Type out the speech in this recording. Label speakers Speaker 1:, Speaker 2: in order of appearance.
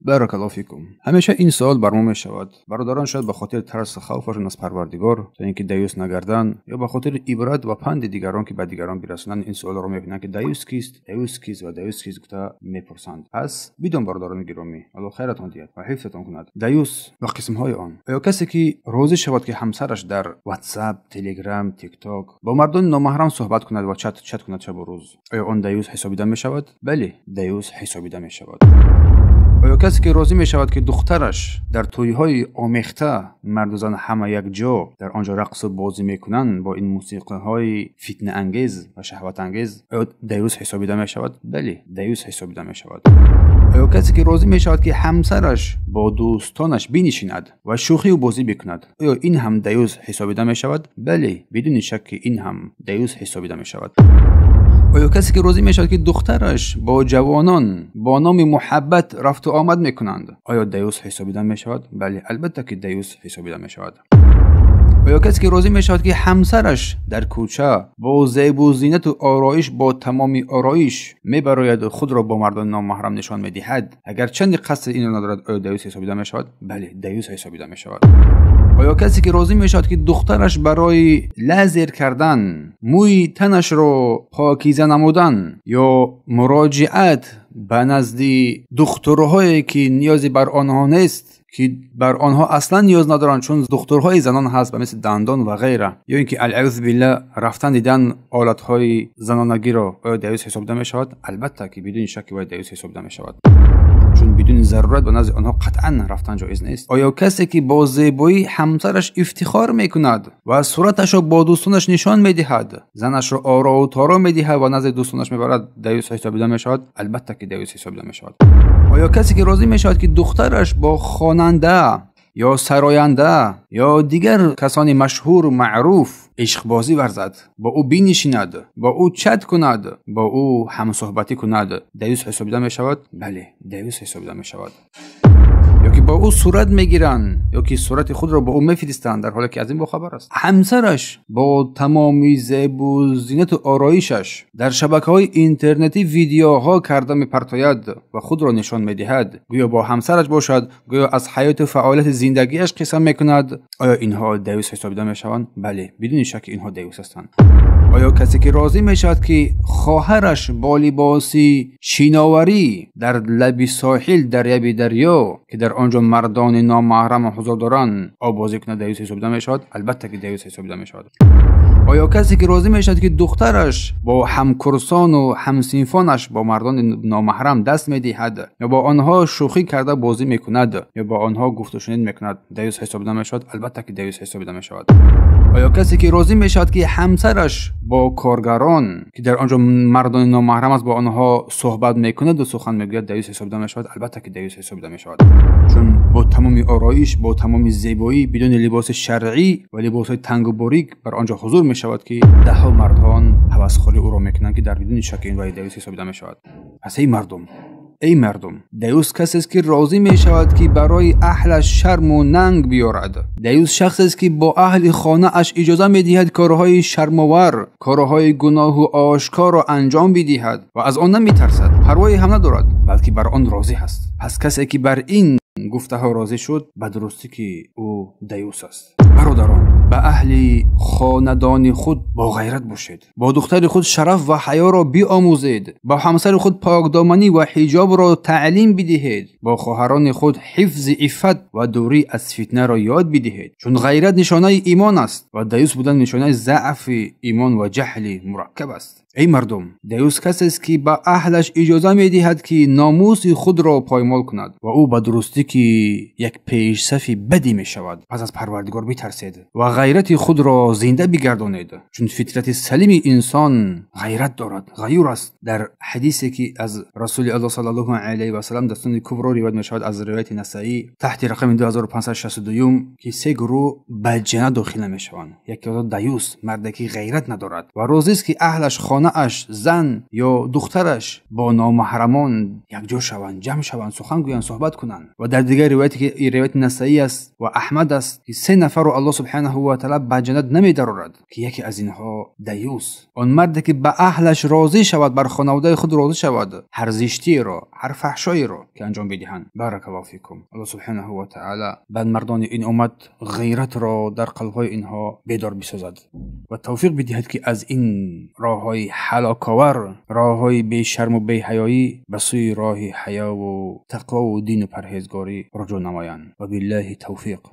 Speaker 1: Баракаллоҳу фикум. Ҳамеша ин савол бар мо мешавад. Бародарон шояд ба хотири тарсу хавфашон аз Парвардигор, то ин ки даюс нагарданд, ё ба хотири ибрат ва панди дигарон, ки ба дигарон бирасонанд, ин саволро мекунанд, ки даюс кист, даюс кист ва даюс кист гуфта мепурсанд. Пас бидон, бародарони гиромӣ, Аллоҳ хайратон диҳад ва ҳифзатон кунад. Даюс ва қисмҳои он. Оё касе ки розӣ шавад, ки ҳамсараш дар WhatsApp, Telegram, TikTok бо мардони номаҳрам суҳбат кунад ва чат кунад шабу рӯз, оё он даюс ҳисобида мешавад? Бале, даюс ҳисобида мешавад. Оё касе ки розӣ мешавад, ки духтараш дар тӯйҳои омехта марду зан ҳама якҷо дар он ҷо рақсу бозӣ мекунанд бо ин мусиқиҳои фитнаангез ва шаҳватангез, оё даюс ҳисобида мешавад? Бале, даюс ҳисобида мешавад. Оё касе ки розӣ мешавад, ки ҳамсараш бо дӯстонаш бинишинад ва шӯхию бозӣ бикунад, оё ин ҳам даюс ҳисобида мешавад? Бале, бидуни шак ки ин ҳам даюс ҳисобида мешавад. Оё касе ки розӣ мешавад, ки духтараш бо ҷавонон бо номи муҳаббат рафту омад мекунанд, оё даюс ҳисобида мешавад? Бале, албатта ки даюс ҳисобида мешавад. Оё касе ки розӣ мешавад, ки ҳамсараш дар кӯча бо зебу зинату ороиш, бо тамоми ороиш мебарояду худро бо мардони номаҳрам нишон медиҳад, агарчанде қасди инро надорад, оё даюс ҳисобида мешавад? Бале, даюс ҳисобида мешавад. Оё касе ки розӣ мешавад, ки духтараш барои лазер кардан, мӯи танашро покиза намудан ё муроҷиат ба назди духтурҳое, ки ниёзе бар онҳо нест, ки бар онҳо аслан ниёз надоранд, чун духтурҳои занон ҳаст ба мисли дандон ва ғайра, ё ин ки алъаузу биллаҳ рафтан дидан олатҳои занонагиро, оё даюс ҳисобида мешавад? Албатта ки бидуни шакки бояд даюс ҳисобида мешавад, чун бидуни зарурат ба назди онҳо қатъан рафтан ҷоиз нест. Оё касе ки бо зебоии ҳамсараш ифтихор мекунад ва сураташро бо дӯстонаш нишон медиҳад, занашро орову торо медиҳад ва назди дӯстонаш мебарад, даюс ҳисобида мешавад? Албатта ки даюс ҳисобида мешавад. Оё касе ки розӣ мешавад, ки духтараш бо хонанда ё сароянда ё дигар касони машҳуру маъруф ишқбозӣ варзад, бо ӯ бинишинад, бо ӯ чат кунад, бо ӯ ҳамсӯҳбатӣ кунад, даюс ҳисобида мешавад? Бале, даюс ҳисобида мешавад. Ё ки бо ӯ сурат мегиранд, ё ки сурати худро бо ӯ мефиристанд, дар ҳоле ки аз ин бохабар аст. Ҳамсараш бо тамоми зебу зинату ороишаш дар шабакаҳои интернетӣ видеоҳо карда мепартояд ва худро нишон медиҳад, гӯё бо ҳамсараш бошад, гӯё аз ҳаёту фаъолияти зиндагиаш қисса мекунад. Оё инҳо даюс ҳисобида мешаванд? Бале, бидуни шак инҳо даюс ҳастанд. Оё касе ки розӣ мешавад, ки хоҳараш бо либоси шиноварӣ дар лаби соҳил дар яби дарё, ки дар он ҷо мардони номаҳрам ҳузур доранд, оббозӣ кунад, даюс ҳисобида мешавад? Албатта ки даюс ҳисобида мешавад. Оё касе ки розӣ мешавад, ки духтараш бо ҳамкурсону ҳамсинфонаш бо мардони номаҳрам даст медиҳад ё бо онҳо шӯхӣ карда бозӣ мекунад ё бо онҳо гуфтушунид мекунад, даюс ҳисобида мешавад? Албатта ки даюс ҳисобида мешавад. Оё касе ки розӣ мешавад, ки ҳамсараш бо коргарон, ки дар он ҷо мардони номаҳрам аст, бо онҳо суҳбат мекунаду сухан мегӯяд, даюс ҳисобида мешавад? Албатта ки даюс ҳисобида мешавад. Чун бо тамоми ороиш, бо тамоми зебоӣ, бидуни либоси шаръӣ ва либосҳои тангу борик бар он ҷо ҳузур мешавад, ки даҳҳо мардон ҳавасхорӣ ӯро мекунанд, ки дар бидуни шак ин вай даюс ҳисобида мешавад. Пас эй мардум, эй мардум, даюс касест, ки розӣ мешавад, ки барои аҳлаш шарму нанг биёрад. Даюс шахсест, ки бо аҳли хонааш иҷоза медиҳад корҳои шармовар, корҳои гуноҳу ошкорро анҷом бидиҳад ва аз он наметарсад, парвое ҳам надорад, балки бар он розӣ ҳаст. Пас касе ки бар ин гуфтаҳо розӣ шуд, ба дурустӣ ки ӯ даюс аст. Бародарон, ба аҳли хонадони худ бо ғайрат бошед, бо духтари худ шараф ва ҳаёро биомӯзед, ба ҳамсари худ покдоманӣ ва ҳиҷобро таълим бидиҳед, бо хоҳарони худ ҳифзи иффат ва дурӣ аз фитнаро ёд бидиҳед, чун ғайрат нишонаи имон аст ва даюс будан нишонаи заъфи имон ва ҷаҳли мураккаб аст. Эй мардум, даюс касест, ки ба аҳлаш иҷоза медиҳад, ки номуси худро поймол кунад ва ӯ ба дурустӣ ки як пешсафи бадӣ мешавад. Пас аз Парвардигор битарсед ва ғайрати худро зинда бигардонед, чун фитрати салими инсон ғайрат дорад, ғаюр аст. Дар ҳадисе, ки аз Расули Аллоҳ саллаллоҳу алайҳи васаллам дар Сунани Кубро ривоят мешавад аз ривояти Насаӣ таҳти рақами 2562, ки се гурӯҳ ба ҷаннат дохил намешаванд. Яке аз даюс, марде ки ғайрат надорад ва розист, ки аҳлаш хонааш зан ё духтараш бо номаҳрамон якҷо шаванд, ҷамъ шаванд, сухан гӯянд, суҳбат кунанд. Ва дар дигар ривояте ки ривояти Насаӣ аст ва Аҳмад аст, ки се нафарро Аллоҳ субҳанаҳу ва таъоло ба ҷаннат намедарорад, ки яке аз инҳо даюс, он марде ки ба аҳлаш розӣ шавад, бар хонаводаи худ розӣ шавад, ҳар зиштиро, ҳар фаҳшоеро ки анҷом бидиҳанд. Баракаллоҳу фикум. Аллоҳ субҳанаҳу ва таъоло ба мардони ин уммат ғайратро дар қалбҳои инҳо бедор бисозад ва тавфиқ бидиҳад, ки аз ин роҳҳои ҳалоковар, роҳҳои бешарму беҳаёӣ ба сӯи роҳи ҳаё ва тақво ва дину парҳезгорӣ руҷӯъ намоянд. Ва биллаҳи тавфиқ.